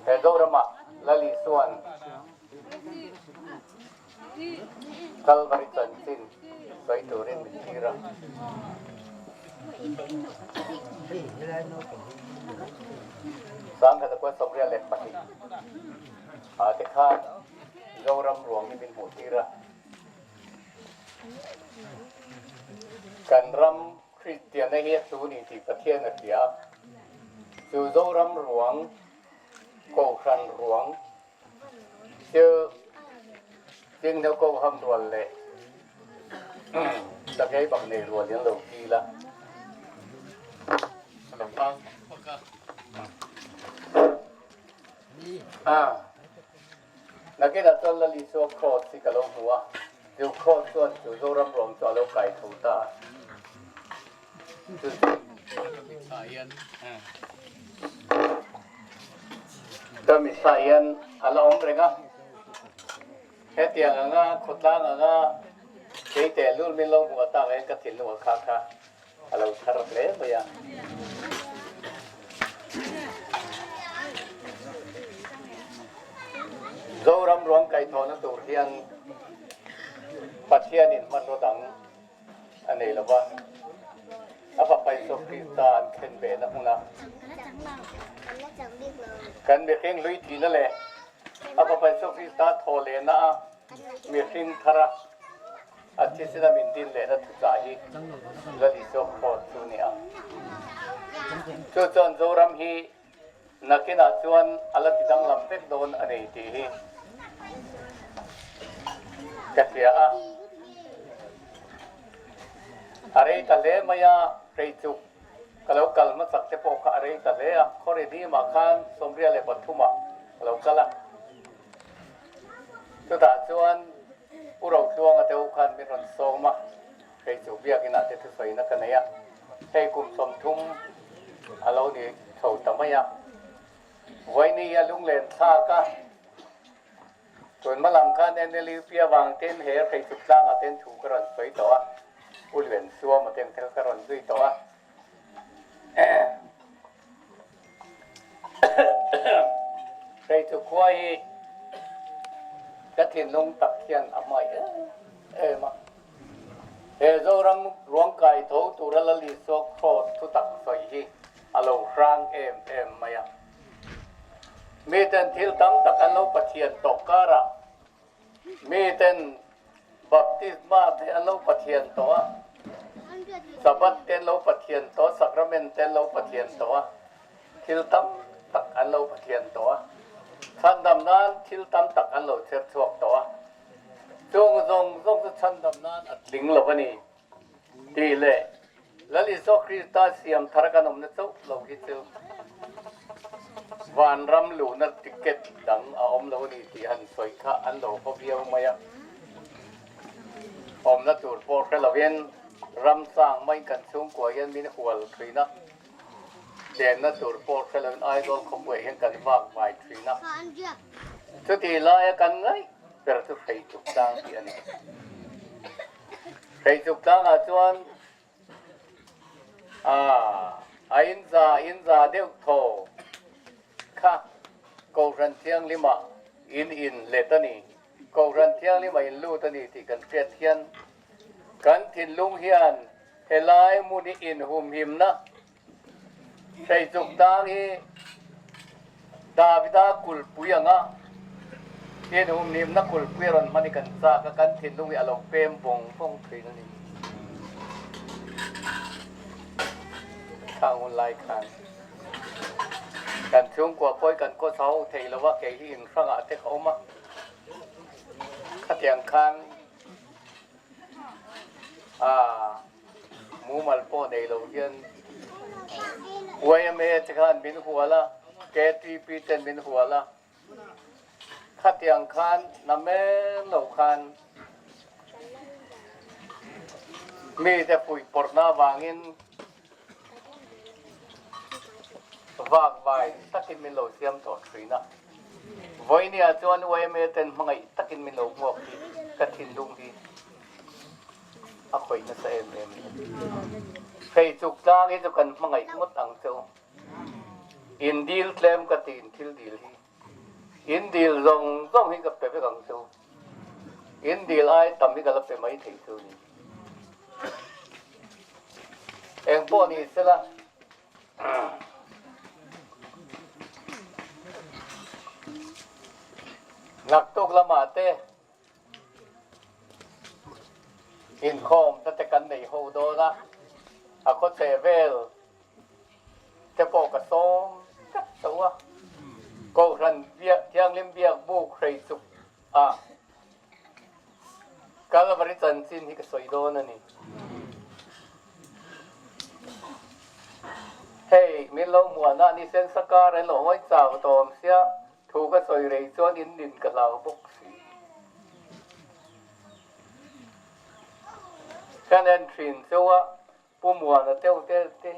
He Zoramah Lal Isua'n Kalvari chanchin sawi turin min tir a. 1992 ah te khan Zoram ruang hi min hmuh tir a. Kan ram Kristianna hi a hlu ni tih Pathian a hria a. Chu Zoram ruang, Kohhran ruang chu Chinghne Kohham rual leh Sakei bak nei rual in lo kil a. Nakinah chuan Lal Isua Kraws hi ka lo hmu a, chu Kraws chuan chu Zoram ruang chu a lo kai tho ta a. Chu chu ka mitthla hian a la awm reng a, hetiang anga khawtlang anga kei tehlul min lo hmuh atak hian ka thinlung a kha kha a lo thar hle mai a. Zoram ruang kaihthawhna tur hian Pathianin hmanraw dang a nei lo va, a fapa Isua Krista an khen vehna hmuna kan mihring hlui thihna leh a fapa Isua Krista thaw lehna a mihring thara A thisena min din lehna thuchah hi Lal Isua Kraws chu a ni a. Chu chuan Zoram hi nakinah chuan a la ti danglam vek dawn a nei tih hi ka hria a. A rei ta hle mai a, Hreichuk ka lo kal hmasak te pawh kha a rei ta hle a, Khawridimah khan 93 ah ka lo kal a. Chutah chuan Pu Rotluanga te ho khan min rawn sawm a, hei chu biakinah te thusawiina ka nei a, hei kum 30 a lo ni chho ta mai a. Vawiini a lunglen thlak a, tun hma lam khan NLUP avang ten he hrei chuk tlangah ten thu ka rawn sawi tawh a, Pu Liansuama ten kha ka rawn zui tawh a. Hei chu khua hi ka thinlung tak hian a hmai em em a. He Zoram ruang kai tho tura Lal Isua Kraws thutak sawi hi a lo hrang em em mai a. Miten thil tam tak an lo Pathian tawh karah Miten baptisma te an lo Pathian tawh a, Sabbath te an lo Pathian tawh a, sacrament te an lo Pathian tawh a, thil tam tak an lo Pathian tawh a, chhandam nan thil tam tak an lo chher chhuak tawh a, chung zawng zawng chu chhandam nan a tling lo a ni tih leh Lal Isua Krista siam thar kan awmna chauh lo hi chu vanram luhna ticket dang a awm lo a ni tih han sawi kha an lo haw viau mai a. Awmna tur pawh hre lovin ram sang mai kan chhungkua hian min hual thin a, chenna tur pawh hre lovin Aizawl khawpuiah hian kan vak vai thin a. Chutih laia kan ngaih ber chu Hreichuk tlang tih a ni. Hreichuk tlangah chuan A in za in za deuh thaw kha Kohhran Thianghlima in in let a ni, Kohhran Thianghlima in lut a ni tih kan hriat hian kan thinlung hian helai hmun hi inhumhimna Hreichuk tang hi Davida kulhpui anga inhumhimna kulhpui a rawn hman hi kan chak a, kan thinlung hi a lo pem vawng vawng thin a ni. Khang hun lai khan kan chhungkua pawh hi kan kawt ho thei lo a, kei hi inhrangah te ka awm a, khatiang khan aaa. Mumal pawh nei lo hian YMA te khan min hual a, KTP ten min hual a, khatiang khan na men lo khan mite fuihpawrhna avangin vakvai takin min lo siam tawh thin a. Vawinia chuan YMA ten hmangaih takin min lo hmuak hi ka thinlung hi a khawih nasa em em a ni. Hei chuk tlang hi chu kan hmangaih ngawt ang che u. In dil tlem ka ti in thil dil hi. In dil zawng zawng hi ka pe vek ang chu. In dil ai tam hi ka la pe mai thei chu ni. Eng pawh ni sela. Naktuk lamah te inkhawm te kan nei ho dawn a, a khawchheh vel te pawh ka sawm tlat tho a. Kohhran Thianghlim Biak buk hrei chuk ah Kalvari chanchin hi ka sawi dawn a ni. Hei, min lo hmuahna ni sen sakar en lo ngawi chau tawm sia, thu ka sawi rei chuan in nin ka hlau bawk si. Kan en thin cheu a, Pu Muana teuh te te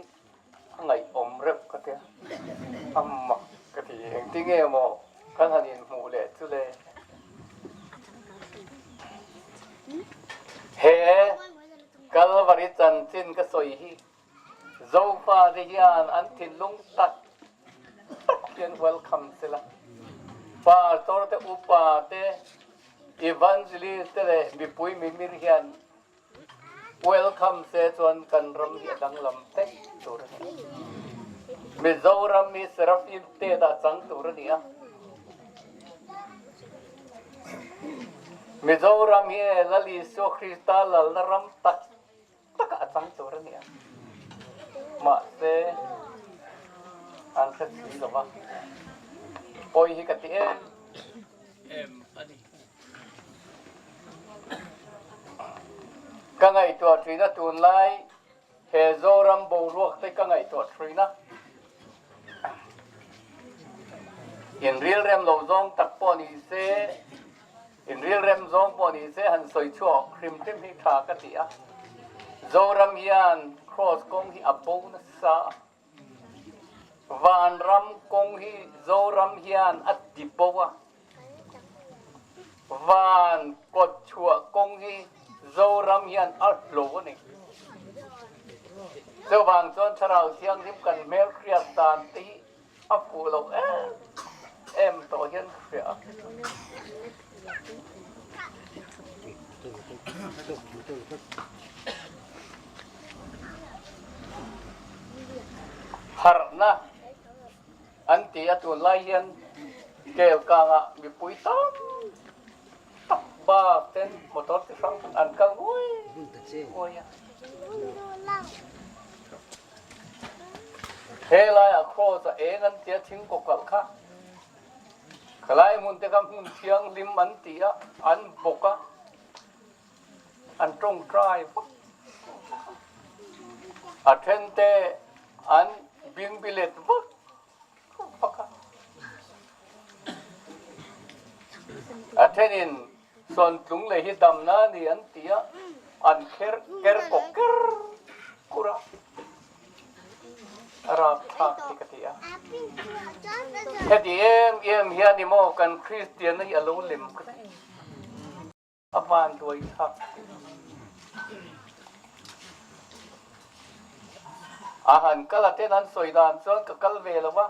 a ngaihawm reuh ka tia, a mak ka ti. Engtinge maw kan han inhmuh leh chu le? He Kalvari chanchin ka sawi hi Zofa te hian an thinlung tak tak hian welcome sela. Pastor te, upa te, evangelist te leh mipui mimir hian Welcome se chuan kan ram hi a danglam daih tur a ni. Mizoram hi Serafim state ah chang tur a ni a. Mizoram hi Lal Isua Krista lalna ram tak tak ah a chang tur a ni a. Mahse an hre si lo va. Pawi hi ka ti em em a ni. Ka ngaihtuah thin a tunlai he Zoram boruak te ka ngaihtuah thin a. In rilrem lo zawng tak pawh ni se, in rilrem zawng pawh ni se han sawi chhuak hrim hrim hi tha ka ti a. Zoram hian Kraws kawng hi a bo nasa a. Vanram kawng hi Zoram hian a ti bo a, van kawt chhuah kawng hi Zoram hian a hlo a ni. Chuvang chuan Thlarau Thianghlim kan hmel hriat dan te hi a fuh lo em em tawh hian ka hria a. Harhna an ti a tunlai hian kel kangah mipui tam tak bak ten motor chi hrang hrang an kal nguai nguai a. He laiah cross a eng an tia thing kaw kalh kha khalai hmun te kha hmun thianghlim an ti a an bawk a an tawngtai vak a then te an bingbilet vak vak a a thenin Sawntlung leh hi damna a ni an ti a, an kher ker kawk ker kur a, a rapthlak hi ka ti a. Heti em em hian i maw kan Kristianna hi a lo lem ka ti. A van duai thlak ka ti. A han kal a ten an sawi dan chuan ka kal ve lo va.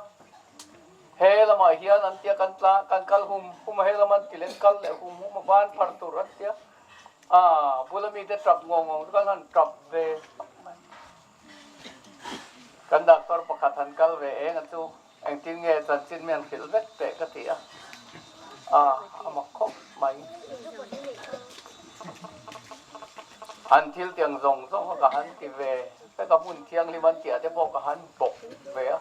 He lamah hian an tia kan tla kan kal hum hum a, he lam an ti leh kal leh hum hum a, van phar tur an tia a bula mite tap ngawng ngawng chu kan han tap ve tawp mai. Kan doctor pakhat han kal ve eng a chu engtin nge chanchin mi han hrilh vek teh ka ti a, a a mak khawp mai. An thil tiang zawng zawng kha ka han ti ve vek a, hmun thianghlim an tih ah te pawh ka han bawk ve a.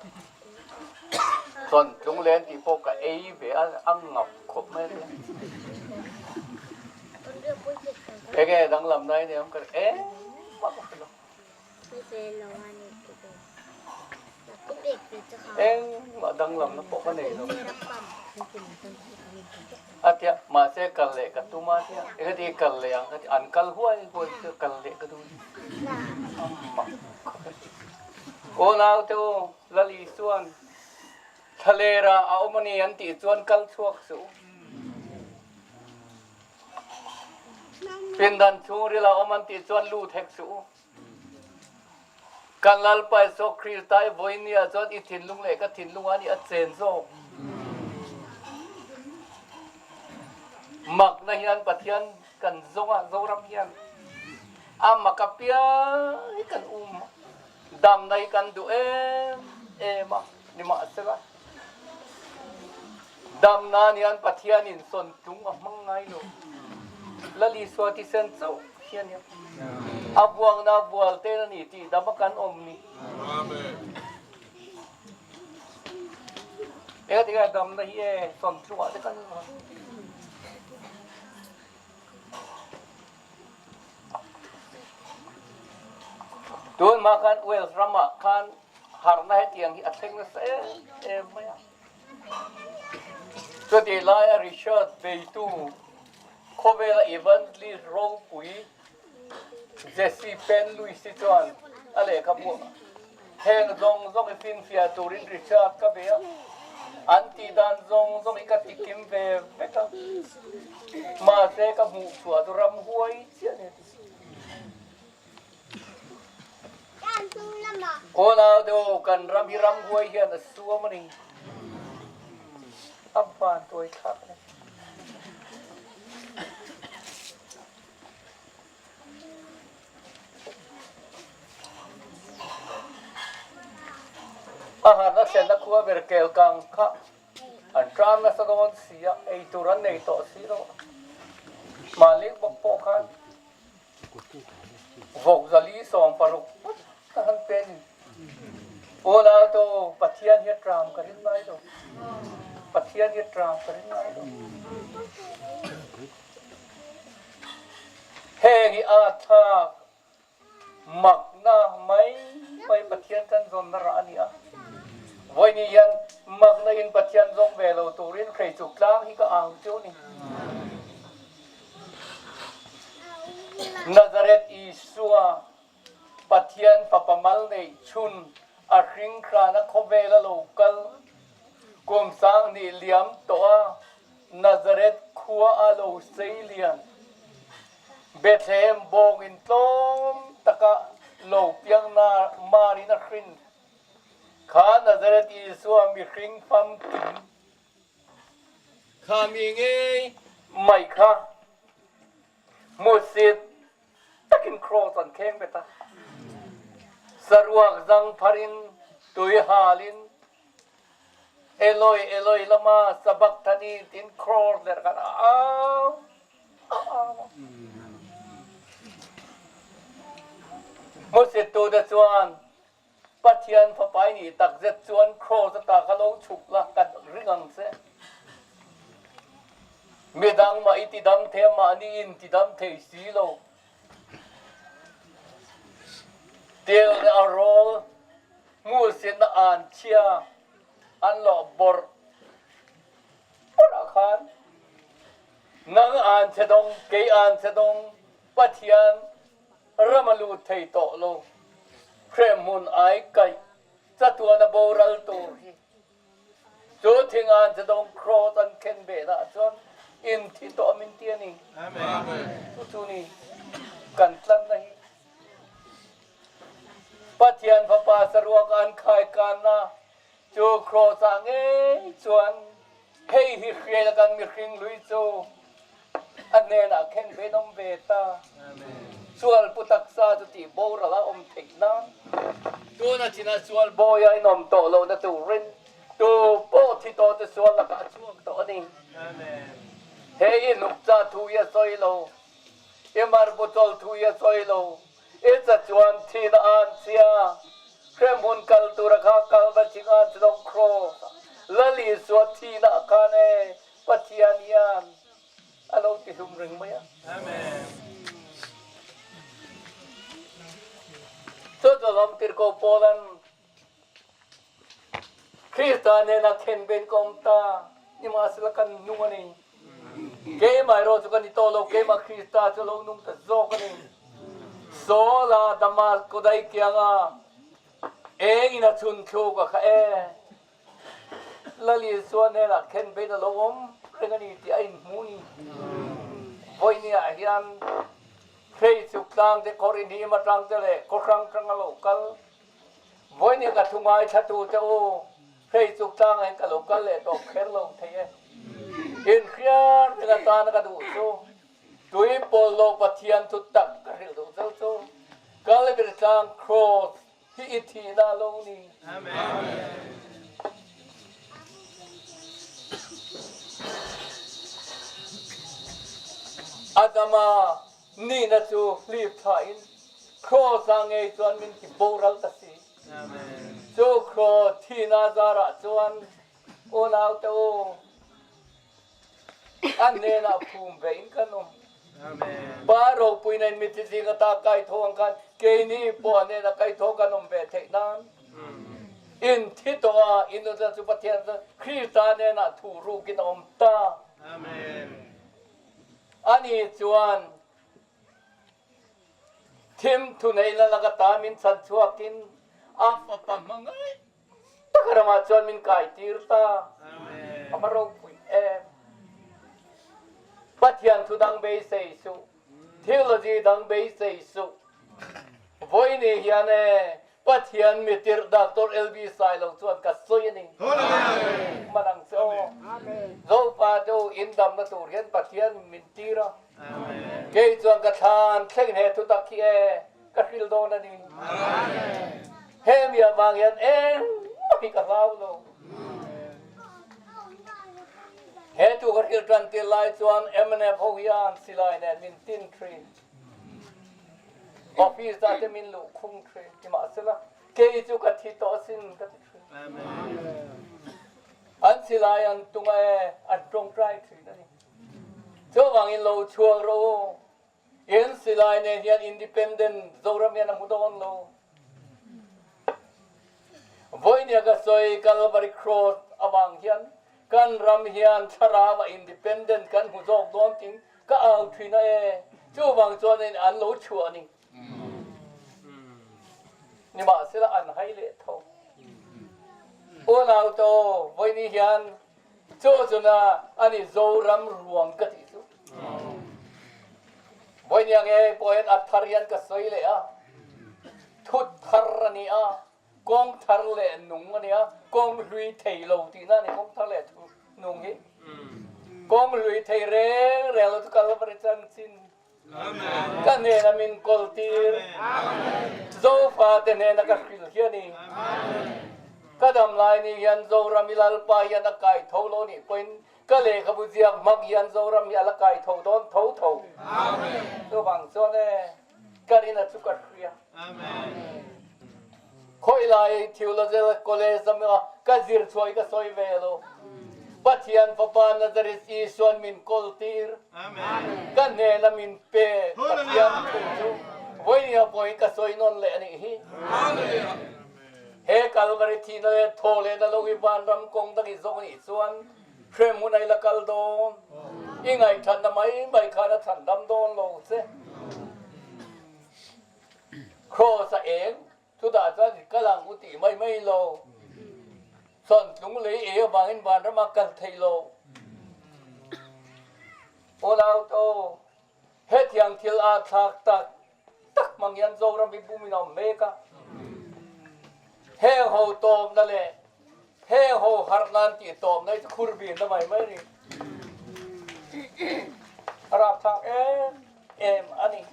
Chuan tlunglen tih pawh ka ei ve a, a ngap khawp mai a nia. Enge danglam na i nei awm ka ri engmah ka hre lo. Engmah danglam na pawh ka nei lo. A tia, mahse kal leh ka tum a tia, enge ti kal leh ang ka ti, an kal huai huai chu kal leh ka duh a ni. A mak khawp e. Aw naute aw, Lal Isuan thlalera a awm a ni an tih chuan kal chhuak suh u. Pindan chhungril a awm an tih chuan lut hek suh u. Kan Lalpa Isua Krista i vawinia chuan i thinlung leh ka thinlung a ni a chen zawk. Makna hian Pathian kan zawng a, Zoram hian a mak apiang hi kan um a, damna hi kan duh em em a, nimahsela damna hian Pathianin sawntlung a hmang ngai lo. Lal Isua thisen chauh hian a buangna bual ten a ni tih dam a kan awm ni. Eng ati nge damna hi e sawntlungah te kan awm a. Tun hma khan Wales ramah khan harna hetiang hi a thleng nasa em em mai a. Chutih laia Richard beitu khawvela evangelist ropui Jesse Penn Lewis hi chuan a lehkhabu heng zawng zawng hi finfiah turin Richard ka be a, an tih dan zawng zawng hi ka ti kim ve vek a, mahse ka hmuh chhuah chu ramhuai chiah a ni a ti. Unau deuh kan ram hi ramhuai hian a suam a ni. A van tuai thlak a ni. A harna thlenna khua ber kel kang kha an tang nasa dawn si a, ei tur an nei tawh si lo. Mahni bawk pawh khan vawk 460 put ka han pe ni. Unau tu Pathian hi a tram ka ring ngai lo. Pathian hi a tram ka ring ngai lo. Heng hi a thlak makna mai mai Pathian kan zawnna rah a ni a. Vawiin hian makna in Pathian zawng ve lo turin hreichuk tlang hi ka ang teuh a ni. Nazareth Isua Pathian Fapa mal neih chhun a hring hrana khawvel a lo kal kum sang nih liam tawh a. Nazareth khua a lo sei lian. Bethlehem bawngin tlawm taka lo piang Marin a hrin kha Nazareth Isua mihring famkim kha mi ngei mai kha hmusit takin cross an kheng bet a. Saruak zang pharin tui halin Eloi, Eloi, lama sabachthani tiin cross der khan a au a au a. Hmusitu te chuan Pathian Fapa i nih takzet chuan cross ata kha lo chhuk la kan ring ang che. Midang mah i tidam thei a, mahni in tidam thei si lo. Tel le a rawl hmuhsitna aan chia an lawh bawrh bawrh ah khan nang aan che dong, kei aan che dong, Pathian ram a lut thei tawh lo. Hremhmun ai kaih chatuan a boral tur hi Cu thing an cadong cross an khen beh ah cun inn thi tawh min ti ani. Cucu ni kan tlan na hi. Pathian Fapa saruak an khai kan na cu cross ah ngei chuan hei hi hrial kan mihring lui cu a hnen ah khen ve nom ve ta. Sual pu taksa cu ti boral a um theih nan. Tuna chin ah sual bawi ah in om tawh lo na tu rin tu pawh thi to te sual lakah a chuak tawh ani. He i nukca thu i a soi lo. I marbuchol thu i a soi lo. I cacuan thi na an chia. Hremhmun kal tur a kha kal va ching an chidong cross. Lali sua thi na khan e Pathian hian a lo ti hlum reng mai a. Cu cu lawm tir ko Paul an Krista nen a khen ben kom ta nimahsela kan nung ani. Keimah erawh chu kan i to lo, keimah Krista cu lo nung ta zawk ani. Saul ah Damas kodai kiangah eng in a chun thluk a kha e. Lal Isua hnenah khen bein a lo awm reng a ni tih a inhmu ni. Vawiini ah hian Hreichuk tlang te, Khawr inhim atang te leh khaw hrang hrang a lo kal. Vawiini ka thu ngaithlatu te u, Hreichuk tlangah hian ka lo kal leh tawh kher lo thei e. Inhriar reng atana ka duh chu tui pawl lo Pathian thu tak ka hrilh duh cheu chu Calvary tlang Cross hi i thihna a lo ni. Adama nihna chu hlip thlain Cross ah ngei chuan min ti boral ta si. Chu Cross thihna zarah chuan Unaute u, an hnenah phum ve in kan awm. Pa ropuina in mithi zing ata kai tho ang khan keini pawh a hnenah kai tho kan awm ve theih nan. In thi tawh a, in nunna chu Pathian chuan Krista hnenah thu rukin a awm ta. Ani chuan thim thuneihna laka ta min chhan chhuakin a fapa hmangaih Taka ramah chuan min kai tir ta. A va ropui em. Pathian thu dang beisei suh. Theology dang beisei suh. Vawiini hian e Pathian mitirh Doctor LB Sailo chuan ka sawi a ni. Hman ang che aw. Zofa te u in damna tur hian Pathian min tir a. Kei chuan ka thlan thleng he thutak hi e. Ka hril dawn a ni. Hemi avang hian engmah hi ka hlau lo. He tu ka hril tan tir lai chuan mnf ho hian silai nen min tin thin. Office ah te min luh khung thin. Nimahsela kei chu ka thi tawh asin ka ti thin. An silai an tung a e, an tawngtai thin a ni. Chuvangin lo chhuak rawh u. In silai nen hian independent Zoram hian a hmu dawn lo. Vawinia ka sawi Calvary Cross avang hian kan ram hian thlarau a independent kan hmu zawk dawn ting ka au thin a e. Chuvang chuan in an lo chhuah a ni. Nimahsela an hai leh tho. Unau to vawiini hian chu chuna ani Zoram ruang ka tih chu. Vawinia nge pawh hian a thar hian ka sawi leh a, thut thar a ni a, kawng thar leh nung a ni a, kawng hlui thei lo tihna a ni, kawng thar leh nung hi. Kawng hlui thei reng reng lo chu Kalvari chanchin ka hnena min kawl tir, Zofate hnena ka hrilh hi a ni. Ka dam lai ni hian Zoram i Lalpa hian a kai tho lo nih pawhin Ka lehkhabu ziak hmang hian Zoram hi a la kai tho dawn tho tho. Chuvang chuan e, ka rina chu ka hria. Khawilai Theological College a ka zir chhuah hi ka sawi ve lo. Pathian Fapa Nazareth Isuan min kawl tir. Ka hnena min pe Pathian thu chu vawinia pawhin ka sawi nawn leh a nih hi. He Kalvari thihna leh thaw lehna lo hi vanram kawng dang i zawk nih chuan hrem hun a i la kal dawn. I ngaihthatna mai mai khan a chhan dam dawn lo che. Kraws a eng, chutah chuan i kal ang u tih mai mai lo. Sawntlung lei ei avangin vanram a kal thei lo. Unauto, hetiang thil aa thlak tak tak hmang hian Zoram hi bumin a awm mek a. Heng ho tawpna leh heng ho harh nan tih tawpna hi chu khur binna mai mai a ni. A rapthlak em em a ni.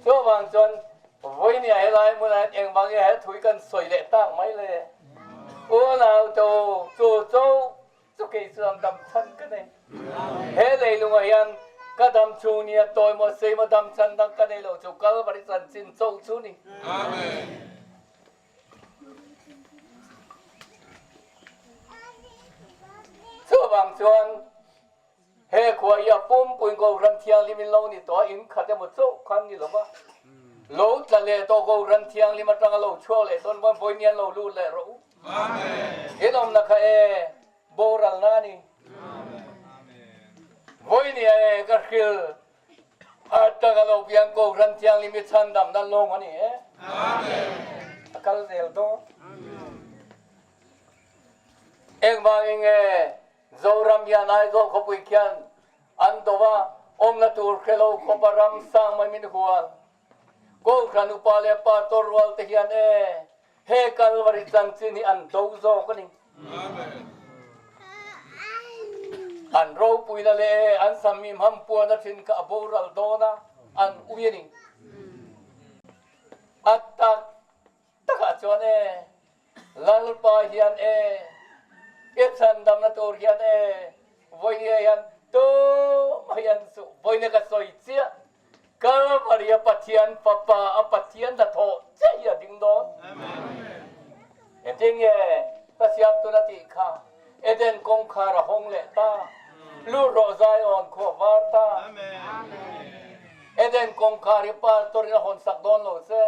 Chuvang chuan vawinia helai hmunah hian engvang nge he thu hi kan sawi leh tak mai le? Unau te u, chu cho Chu kei chuan dam chhan ka nei. He leilungah hian ka dam chhung nia tawi maw sei maw dam chhan dang ka nei lo chu Kalvari chanchin cho chu ni. Chuvang chuan he khua hi a pumpuiin Kohhran Thianghlim in lo ni tawh a, in khat emaw chauh khan ni lo va, lo tla leh tawh Kohhran Thianghlim atanga lo chhuak leh dawn vawn vawiin hian lo lut leh rawh u. In awmna kha e boralna a ni. Vawinia e ka hril atanga lo piang Kohhran Thianghlim i chhandamna lawng a ni e. A kal zel dawn. Engvangin nge Zoram hian Aizawl khawpui khian an do a, awmna tur hre lo khawpa ram sang mai min hual. Kohhran upa leh pastor rual te hian e he Kalvari chanchin hi an do zawk a ni. An ropuina leh an samim hampuana thin kha a boral dawn a, an ui a ni. A tak takah chuan e, Lalpa hian e, i chhandamna tur hian e, vawinia hian tumah hian suh, vawinia ka sawi chiah, Kalvaria Pathian Fapa a Pathian hnathawh chiah hi a ding dawn. Engtin nge ka siam tun a tih kha? Eden kawngkhar a hawng leh ta. Lut rawh Zion khua var ta. Eden kawngkhar hi pastor in a hawn sak dawn lo che,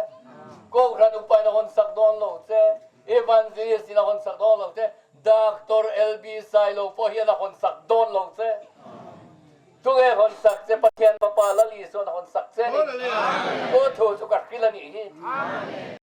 Kohhran upa in a hawn sak dawn lo che, Evangelist in a hawn sak dawn lo che, Doctor LB Sailo pawh hian a hawn sak dawn lo che. Tunge hawn sak che Pathian Fapa Lal Isuan a hawn sak che ni. Aw thu chu ka hrilh a nih hi.